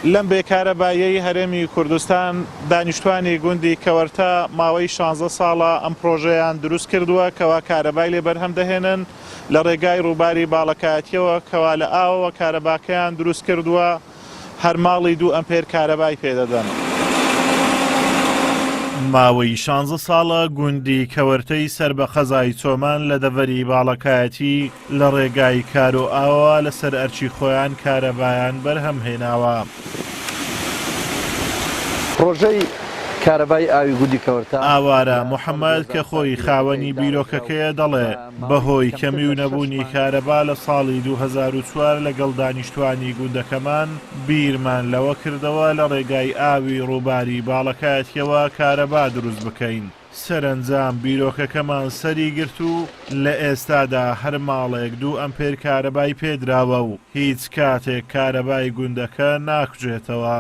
لەم بێ کارەباییەی هەرێمی کوردستان، دانیشتوانی گوندی کەوەرتە ماوەی شانزە ساڵە ئەم پڕۆژەیان دروست کردووە کەوا کارەبای لێ بەرهەم دەهێنن لە ڕێگای ڕووباری باڵەکایەتیەوە کەوا لە ئاوەوە کارەباکەیان دروست کردووە هەر ماڵی دوو ئەمپێر کارەبای پێ دەدەن. ماوەی شانزە ساڵە گوندی کەوەرتەی سەر بە قەزای چۆمان لە دەڤەری باڵەکایەتی لە ڕێگای کارۆ ئاوەوە لەسەر ئەرکی خۆیان کارەبایان بەرهەم هێناوە. پڕۆژەی کارەبای ئاوی گوندی کەوەرتە ئاوارە لە ساڵی محەمەد کە 2004 خۆی بیرۆکەکەی خاوەنی داڕێژراوە بیرۆکەکەیە و دەڵێ، بە ماوەی بەهۆی کەمتر کەمی لە و شەش نەبوونی مانگ کارەبا لە ساڵی 2004 لەگەڵ دانیشتوانی گوندەکەمان بیرمان لەوە کردەوە لە ڕێگای ئاوی ڕووباری باڵەکایەتیەوە کارەبا دروست بکەین، سەرەنجام بیرۆکەکەمان سەری گرت و لە ئێستادا هەر ماڵێک دوو ئەمپێر کارەبای پێدراوە و هیچ کاتێک کارەبای گوندەکە ناکوژێتەوە.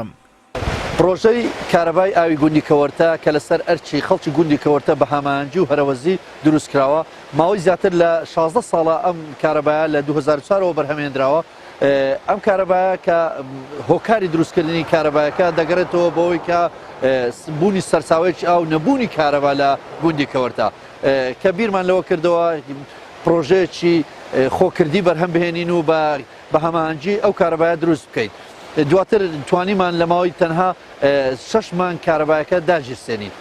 پڕۆژەی کارەبای ئاوی گوندی کەوەرتە کە لەسەر ئەرکی خەڵکی گوندی کەوەرتە بە هاماهەنگی و هەرەوەزی دروستکراوە، ماوەی زیاتر لە 16 ساڵە ئەم کارەبایە لە 2004 ەوە بەرهەمهێنراوە، ئەم کارەبایە کە هۆکاری دروستکردنی کارەبایەکە دەگەڕێتەوە بەوەی کە بوونی سەرچاوەیەکی ئاو نەبوونی کارەبا لە گوندی کەوەرتە کە بیرمان لەوە کردەوە پڕۆژەیەکی خۆکردی بەرهەم بهێنین و بە بە هەماهەنگی ئەو کارەبایە دروست بکەین. دواتر توانیمان لە ماوەی تەنها شەش مانگ کارەبایەکە داگیرسێنین.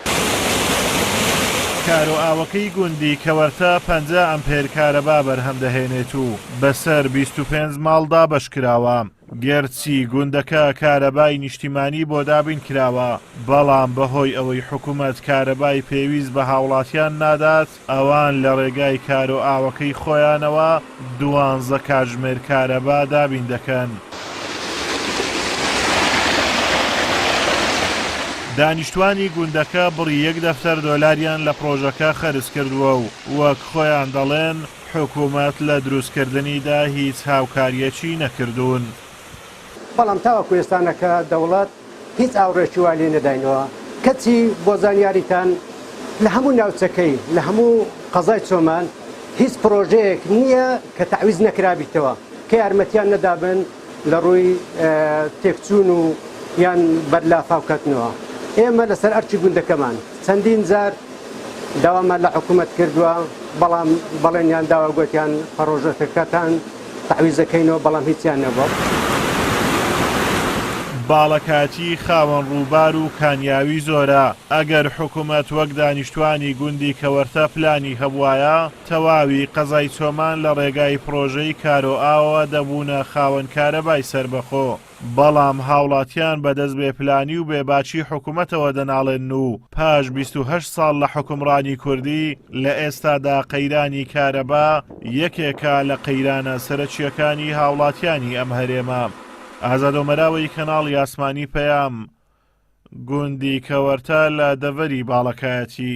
کارۆئاوەکەی گوندی کەوەرتە 50 ئەمپێر کارەبا بەرهەم دەهێنێت و بەسەر 25 ماڵ دابەشکراوە. گەرچی گوندەکە کارەبای نیشتیمانی بۆ دابین کراوە، بەڵام بەهۆی ئەوەی حکومەت کارەبای پێویست بە هاوڵاتیان نادات، ئەوان لە ڕێگای کارۆ ئاوەکەی خۆیانەوە دوانزە کاتژمێر کارەبا دابین دەکەن. دانیشتوانی گوندەکە بڕی یەک دەفتەر دۆلاریان لە پڕۆژەکە خەرج کردووە و وەک خۆیان دەڵێن حکومەت لە دروستکردنیدا هیچ هاوکارییەکی نەکردوون. بەڵام تاوەکو ئێستا نەکە دەوڵەت هیچ ئاوڕێکی وا لێ نەداینەوە، کەچی بۆ زانیاریتان لە هەموو ناوچەکەی لە هەموو قەزای چۆمان هیچ پرۆژەیەک نییە کە تەعویز نەکرابیتەوە کە یارمەتیان نەدابن لە ڕووی تێکچوون و یان بەر لافاو کەتنەوە. ئێمە لەسەر ئەرکی گوندەکەمان چەندین جار داوامان لە حکوومەت کردووە، بەڵام بەڵێنیان داوە گۆتیان پەڕۆژەکەتان تەعویزەکەینەوە بەڵام هیچیان نەبووە. باڵەکاتی خاوەن ڕووبار و کانیاوی زۆرە، ئەگەر حکومەت وەک دانیشتوانی گوندی کەوەرتە پلانی هەبوایە، تەواوی قەزای چۆمان لە ڕێگای پڕۆژەی کارۆئاوەوە دەبوونە خاوەن کارەبای سەربەخۆ. بەڵام هاوڵاتیان بەدەست بێ پلانی و بێ باکی حکومەتەوە دەناڵێنن و پاش 28 ساڵ لە حوکمڕانی کوردی لە ئێستادا قەیرانی کارەبا یەکێکە لە قەیرانە سەرەکییەکانی هاوڵاتیانی ئەم هەرێمە. ئازاد ئۆمەراوەی کەناڵی ئاسمانی پەیام، گوندی کەوەرتە لە دەڤەری باڵەکایەتی.